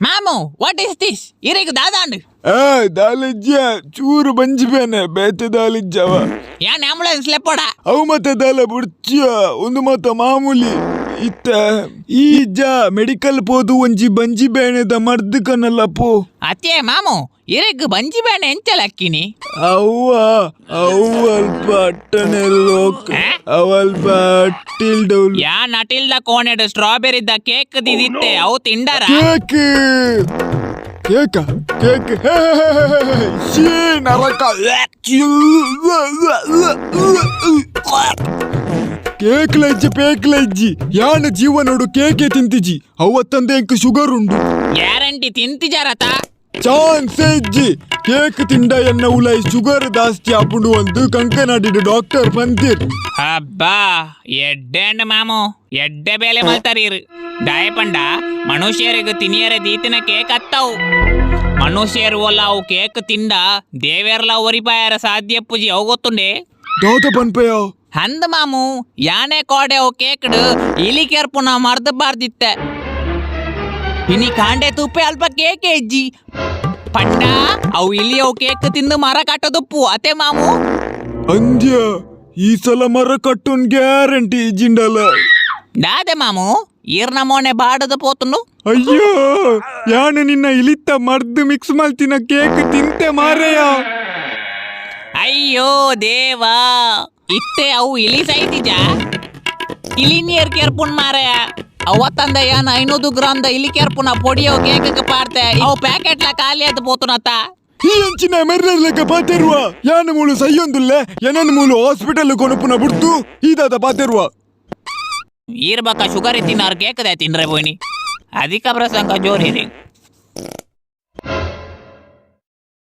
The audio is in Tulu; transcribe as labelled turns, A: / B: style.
A: ಮಾಮು, what is this? ಇರೆಗ್ ದಾದಾಂಡ್?
B: ಆ ದಾಲಿಜ್ಯ, ಚೂರು ಬಂಜಿ ಬೇನೆ, ಬೇತೆ ದಾಲಿಜ್ಜವ.
A: ಯಾನ್ ಆಂಬುಲೆನ್ಸ್ ಲೆಪ್ಪೋಡ?
B: ಅವು ಮತ್ತ ದಾಲ ಬುಡ್ಚಿಯ, ಒಂದು ಮತ ಮಾಮೂಲಿ. ಇತ್ತ ಈ ಜ ಮೆಡಿಕಲ್ ಪೋದು ಒಂಜಿ ಬಂಜಿ ಬೇನೆದ ಮರ್ದ್ ಕನಲ್ಲ ಪೋ.
A: ಅತ್ತೆ ಮಾಮು, ಇರೆಗ್ ಬಂಜಿ ಬೇನೆ ಎಂಚಲ ಅಕ್ಕಿನಿ?
B: ಅವ್ವ, ಅವು ಅಲ್ಪ ಅಟ್ಟನೆ ಲೋಕ್.
A: ಆ?
B: ಅವಲ್ಪ ಅಟ್ಟಿಲ್ ಡೌಲ್.
A: ಯಾ ನಟಿಲ್ದ ಕೋಣೆಡ್ ಸ್ಟ್ರಾಬೆರಿದ ಕೇಕ್ ದಿದಿತ್ತೆ, ಅವು ತಿಂಡಾರ?
B: ಕೇಕ್, ಕೇಕ, ಕೇಕ್, ಶೀ ನರಕ. ಕೇಕ್ ಲಜ್ಜಿ, ಪೇಕ್ ಲಜ್ಜಿ. ಯಾನ ಜೀವನೋಡು ಕೇಕೆ ತಿಂತಿಜಿ. ಅವತ್ತಂದೆ ಎಂಕ್ ಶುಗರ್ ಉಂಡು.
A: ಗ್ಯಾರಂಟಿ ತಿಂತಿಜಾರತ?
B: ಚಾನ್ಸ್ ಇಜ್ಜಿ. ಕೇಕ್ ತಿಂಡ ಎನ್ನ ಉಲೈ ಶುಗರ್ ಜಾಸ್ತಿ ಆಪುಂಡು ಅಂದು ಕಂಕನಾಡಿಡು ಡಾಕ್ಟರ್ ಪಂತಿರ್.
A: ಅಬ್ಬಾ, ಎಡ್ಡೆ ಅಂಡ ಮಾಮು, ಎಡ್ಡೆ ಬೇಲೆ ಮಲ್ತಾರೀರ್. ದಾಯಪಂಡ ಮನುಷ್ಯರಿಗೆ ತಿನಿಯರೆ ದೀತಿನ ಕೇಕ್ ಅತ್ತವು. ಮನುಷ್ಯರು ಒಲ್ಲ ಅವು ಕೇಕ್ ತಿಂಡ ದೇವೇರ್ಲ ಒರಿಪಾಯರ ಸಾಧ್ಯ ಪೂಜಿ, ಅವು ಗೊತ್ತುಂಡೆ?
B: ದಾದ ಪನ್ಪೆಯ?
A: ಅಂದ ಮಾಮು, ಯಾನೆ ಕೋಡೆ ಅವು ಕೇಕ್ಡ್ ಇಲಿ ಕೆರ್ಪುನ ಮರ್ದ್ ಬಾರ್ದಿತ್ತೆ. ಇನಿ ಕಾಂಡೆ ತೂಪೆ, ಅಲ್ಪ ಕೇಕ್ ಇಜ್ಜಿ. ಪಂಡ ಅವು ಇಲಿ ಅವು ಕೇಕ್ ತಿಂದು ಮರ ಕಟ್ಟದುಪ್ಪು ಅತೆ ಮಾಮು?
B: ಅಂದ್ಯ, ಈ ಸಲ ಮರ ಕಟ್ಟುನ್ ಗ್ಯಾರಂಟಿ ಇಜ್ಜಿಂಡಲ.
A: ದಾದೆ ಮಾಮು, ಈರ್ನ ಮೋನೆ ಬಾಡದ ಪೋತುಂಡು?
B: ಅಯ್ಯೋ, ಯಾನು ನಿನ್ನ ಇಲಿತ್ತ ಮರ್ದ್ ಮಿಕ್ಸ್ ಮಲ್ತಿನ ಕೇಕ್ ತಿಂತೆ ಮಾರೆಯ.
A: ಅಯ್ಯೋ ದೇವಾ, ಇತ್ತೆ ಅವು ಇಲಿ ಸೈತಿಜ? ಇಲಿ ನೀರ್ ಕೆರ್ಪುನ್ ಮಾರಾಯ. ಅವತ್ತಂದ ಯಾನ್ 500 ಗ್ರಾಮ್ದ ಇಲಿ ಕೆರ್ಪುನ ಪೊಡಿಯೋ ಕೇಕ್ ಪಾಡ್ತೆ, ಅವು ಪ್ಯಾಕೆಟ್ಲ ಖಾಲಿ ಆದ್ ಪೋತುನತ್ತ.
B: ಈ ಅಂಚಿನ ಮೆರ್ಲೆಕ್ಕ ಪಾತೆರುವ? ಯಾನು ಮೂಲು ಸೈಯೊಂದುಲ್ಲೆ, ಎನನ್ ಮೂಲು ಹಾಸ್ಪಿಟಲ್ ಕೊನುಪುನ ಬುಡ್ತು ಈದಾದ ಪಾತೆರುವ?
A: ಈರ್ ಬಕ್ಕ ಶುಗರ್ ತಿನ್ನಾರು ಕೇಕದೆ ತಿನ್ರೆ ಬೋಯ್ನಿ. ಅಧಿಕ ಪ್ರಸಂಗ ಜೋರಿರಿ.